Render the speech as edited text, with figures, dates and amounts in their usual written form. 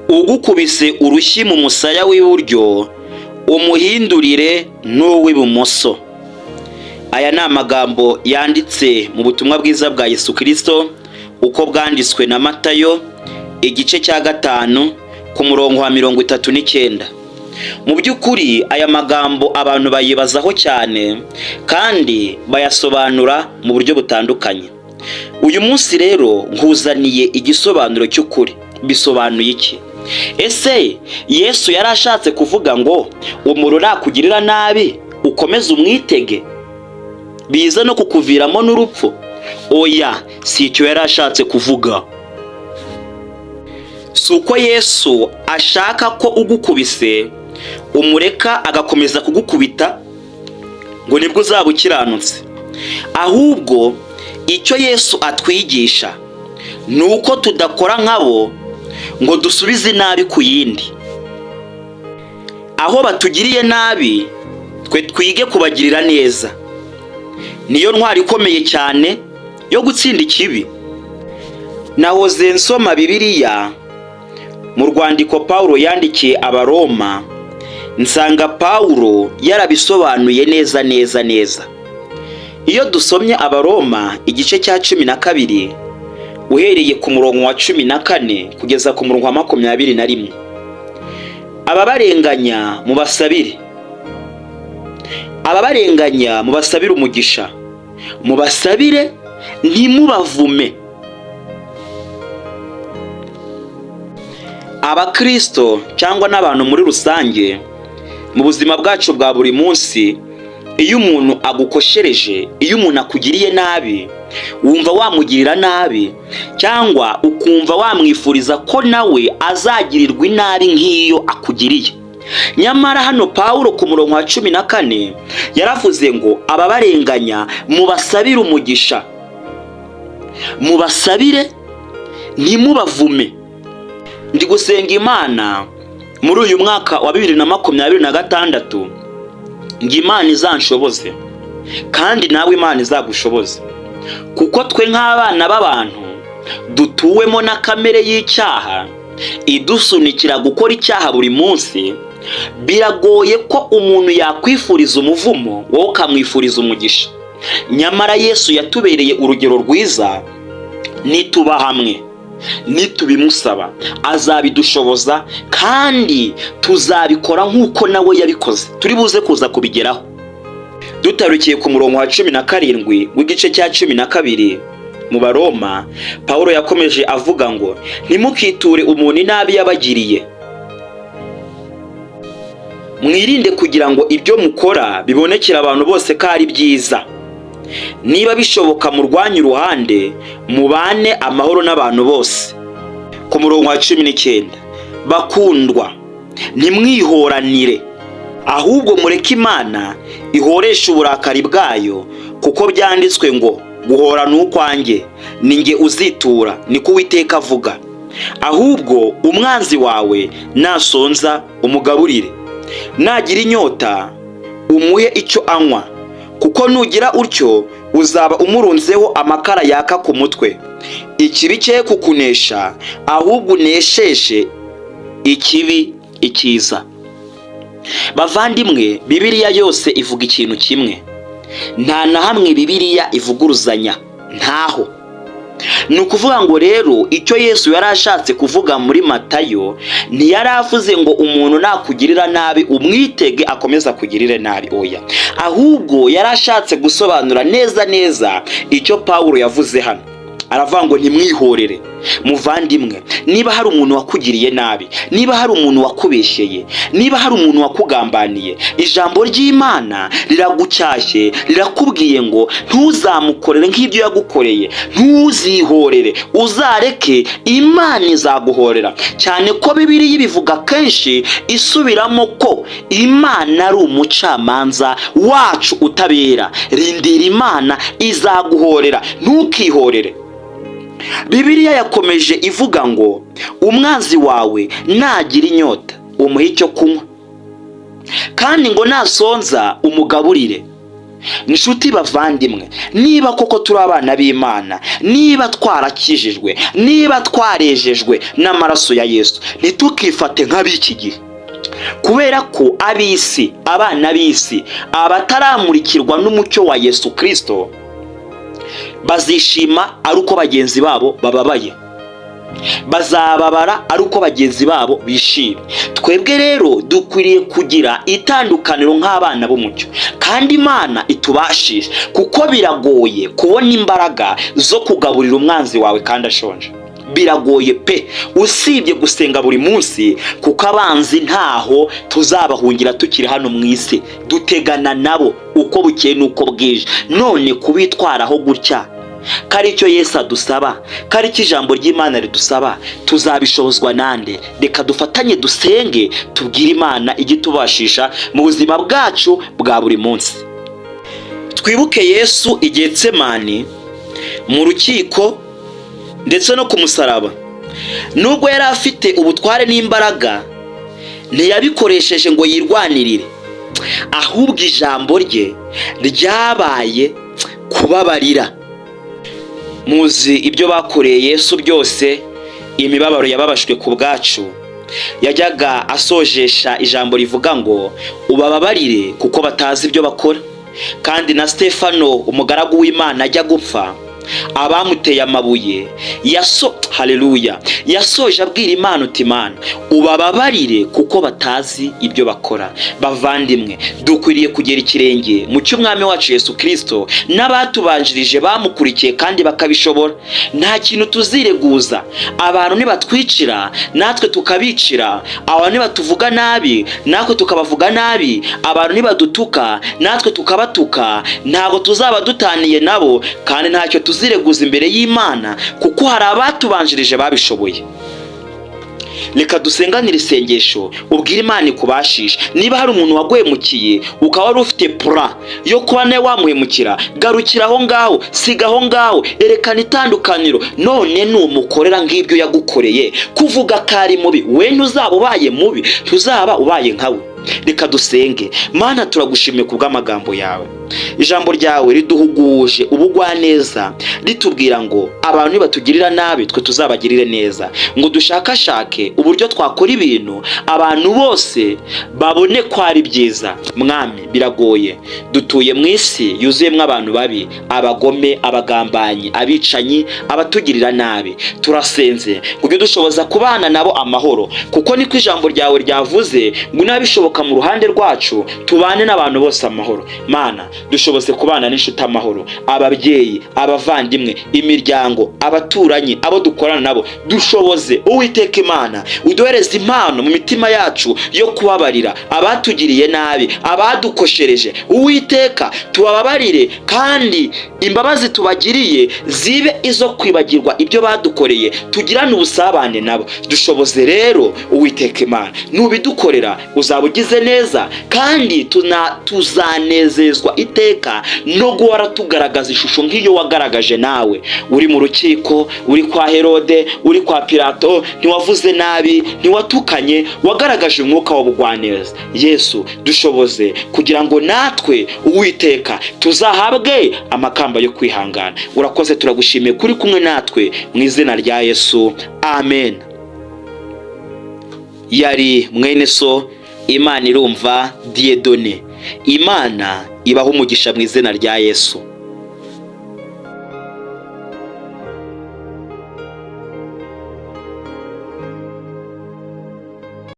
Ugukubise urushyi mu musaya w'iburyo, umuhindurire n'uw'ibumoso. Aya ni amagambo yanditse mu butumwa bwiza bwa Yesu Kirisito uko bwanditswe na Matayo, igice cya 5, ku murongo wa 39. Mu by'ukuri aya magambo abantu bayibazaho cyane kandi bayasobanura mu buryo butandukanye. Uyu munsi rero nkuzaniye igisobanuro cy'ukuri. Bisobanuye iki? Ese Yesu yari ashatse kuvuga ngo umuntu nakugirira nabi ukomeze umwitege, biza no kukuviramo n'urupfu? Oya, si icyo yari ashatse kuvuga. Si uko Yesu ashaka ko ugukubise umureka agakomeza kugukubita ngo nibwo uzaba ukiranutse. Ahubwo icyo Yesu atwigisha ni uko tudakora nkabo ngo dusubize inabi ku yindi. Aho batugiriye nabi, twe twige kubagirira neza. Niyo ntwari ikomeye cyane yo gutsinda ikibi. Nahoze nsoma Bibiliya mu rwandiko Pawulo yandikiye Abaroma, nsanga Pawulo yarabisobanuye neza neza neza. Iyo dusomye Abaroma igice cya 12, uhereye ku murongo wa 14 kugeza ku murongo wa 21: "Ababarenganya mubasabire, ababarenganya mubasabire umugisha, mubasabire ntimubavume." Abakristo cyangwa n'abantu muri rusange, mu buzima bwacu bwa buri munsi, iyo umuntu agukoshereje, iyo umuntu akugiriye nabi, wumva wamugirira nabi cyangwa ukumva wamwifuriza ko nawe azagirirwa inabi nk'iyo akugiriye. Nyamara hano Pawulo ku murongo wa 14 yaravuze ngo: "Ababarenganya mubasabire umugisha, mubasabire ntimubavume." Ndi gusenga Imana muri uyu mwaka wa 2026 ngo Imana izanshoboze kandi nawe Imana izagushoboze, kuko twe nk'abana b'abantu dutuwemo na kamere y'icyaha idusunikira gukora icyaha buri munsi. Biragoye ko umuntu yakwifuriza umuvumo, wowe ukamwifuriza umugisha. Nyamara Yesu yatubereye urugero rwiza. Nituba hamwe, nitubimusaba, azabidushoboza kandi tuzabikora nk'uko nawe yabikoze. Turi buze kuza kubigeraho. Dutarukiye ku murongo wa 17 w'igice cya 12 mu Baroma, Paul yakomeje avuga ngo: "Ntimukiture umuntu inabi yabagiriye. Mwirinde kugira ngo ibyo mukora bibonekere abantu bose ko ari byiza. Niba bishoboka, murwanye uruhande, mubane amahoro n'abantu bose." Ku murongo wa 19: "Bakundwa, ntimwihoranire, ahubwo mureke Imana ihoreshe uburakari bwayo, kuko byanditswe ngo: 'Guhora ni ukwanjye, ni njye uzitura, niko Uwiteka avuga.' Ahubwo umwanzi wawe nasonza umugaburire, nagira inyota umuhe icyo anywa, kuko nugira utyo uzaba umurunzeho amakara yaka ku mutwe. Ikibi cye kukunesha, ahubwo unesheshe ikibi icyiza." Bavandimwe, Bibiliya yose ivuga ikintu kimwe. Nta na hamwe Bibiliya ivuguruzanya, ntaho. Ni ukuvuga ngo rero icyo Yesu yari ashatse kuvuga muri Matayo, ntiyari avuze ngo umuntu nakugirira nabi umwitege akomeza akugirire nabi. Oya, ahubwo yari ashatse gusobanura neza neza icyo Pawulo yavuze hano. Aravuga ngo ntimwihorere. Muvandimwe, niba hari umuntu wakugiriye nabi, niba hari umuntu wakubeshyeye, niba hari umuntu wakugambaniye, ijambo ry'Imana riragucyashye, rirakubwiye ngo ntuzamukorere nk'ibyo yagukoreye, ntuzihorere, uzareke Imana izaguhorera. Cyane ko Bibiliya ibivuga kenshi, isubiramo ko Imana ari umucamanza wacu utabera. Rindira Imana izaguhorera, ntukihorere. Bibiliya yakomeje ivuga ngo: "Umwanzi wawe nagira inyota umuhe icyo kunywa, kandi ngo nasonza umugaburire." Inshuti bavandimwe, niba koko turi abana b'Imana, niba twarakijijwe, niba twarejejwe n'amaraso ya Yesu, ntitukifate nk'ab'iki gihe, kubera ko ab'isi, abana b'isi, abataramurikirwa n'umucyo wa Yesu Kirisito, bazishima ari uko bagenzi babo bababaye, bazababara ari uko bagenzi babo bishimye. Twebwe rero dukwiriye kugira itandukaniro nk'abana b'umucyo, kandi Imana itubashishe, kuko biragoye kubona imbaraga zo kugaburira umwanzi wawe kandi ashonje. Biragoye pe, usibye gusenga buri munsi, kuko abanzi ntaho tuzabahungira tukiri hano mu isi, dutegana nabo uko bukeye n'uko bwije. None kubitwaraho gutya, ko ari cyo Yesu adusaba, ko ari cyo ijambo ry'Imana ridusaba, tuzabishobozwa nande? Reka dufatanye dusenge, tubwire Imana igitubashisha mu buzima bwacu bwa buri munsi. Twibuke Yesu i Getsemani, mu rukiko, ndetse no ku musaraba. Nubwo yari afite ubutware n'imbaraga, ntiyabikoresheje ngo yirwanirire, ahubwo ijambo rye ryabaye kubabarira. Muzi ibyo bakoreye Yesu byose, imibabaro yababajwe ku bwacu. Yajyaga asojesha ijambo rivuga ngo: "Ubababarire kuko batazi ibyo bakora." Kandi na Stefano, umugaragu w'Imana, ajya gupfa abamuteye amabuye, yaso haleluya, yasoje abwira Imana uti: "Imana, ubababarire kuko batazi ibyo bakora." Bavandimwe, dukwiriye kugera ikirenge mu cy'Umwami wacu Yesu Kirisito n'abatubanjirije bamukurikiye kandi bakabishobora. Nta kintu tuzireguza. Abantu nibatwicira, natwe tukabicira. Abantu nibatuvuga nabi, natwe tukabavuga nabi. Abantu nibadutuka, natwe tukabatuka. Ntabwo tuzaba dutaniye nabo, kandi ntacyo tuzireguza imbere y'Imana, kuko hari abatubanjirije babishoboye. Reka dusenganire isengesho, ubwire Imana ikubashishe. Niba hari umuntu waguhemukiye, ukaba wari ufite plan yo kuba nawe wamuhemukira, garukira aho ngaho, siga aho ngaho, erekana itandukaniro. None numukorera nk'ibyo yagukoreye, kuvuga ko ari mubi, we ntuzaba ubaye mubi? Ntuzaba ubaye nkawe? Reka dusenge. Mana, turagushimiye ku bw'amagambo yawe. Ijambo ryawe riduhuguje ubugwaneza, ritubwira ngo abantu nibatugirira nabi, twe tuzabagirire neza, ngo dushakashake uburyo twakora ibintu abantu bose babone ko ari byiza. Mwami, biragoye, dutuye mu isi yuzuyemo abantu babi, abagome, abagambanyi, abicanyi, abatugirira nabi. Turasenze ngo ujye udushoboza kubana nabo amahoro, kuko niko ijambo ryawe ryavuze ngo nabishoboka mu ruhande rwacu tubane n'abantu bose amahoro. Mana, dushoboze kubana n'inshuti amahoro, ababyeyi, abavandimwe, imiryango, abaturanyi, abo dukorana nabo. Dushoboze, Uwiteka Imana, uduhereze impano mu mitima yacu yo kubabarira abatugiriye nabi, abadukoshereje. Uwiteka, tubababarire, kandi imbabazi tubagiriye zibe izo kwibagirwa ibyo badukoreye, tugirane ubusabane nabo. Dushoboze rero, Uwiteka Imana. Nubidukorera uzaba ugize neza, kandi tuzanezezwa iteka no guhora tugaragaza ishusho nk'iyo wagaragaje nawe uri mu rukiko, uri kwa Herode, uri kwa Pilato. Ntiwavuze nabi, ntiwatukanye, wagaragaje umwuka w'ubugwaneza. Yesu, dushoboze kugira ngo natwe, Uwiteka, tuzahabwe amakamba yo kwihangana. Urakoze, turagushimiye kuri kumwe natwe. Mu izina rya Yesu, amen. Yari mwene so Imana irumva Dieudonné. Imana ibaha umugisha mu izina rya Yesu.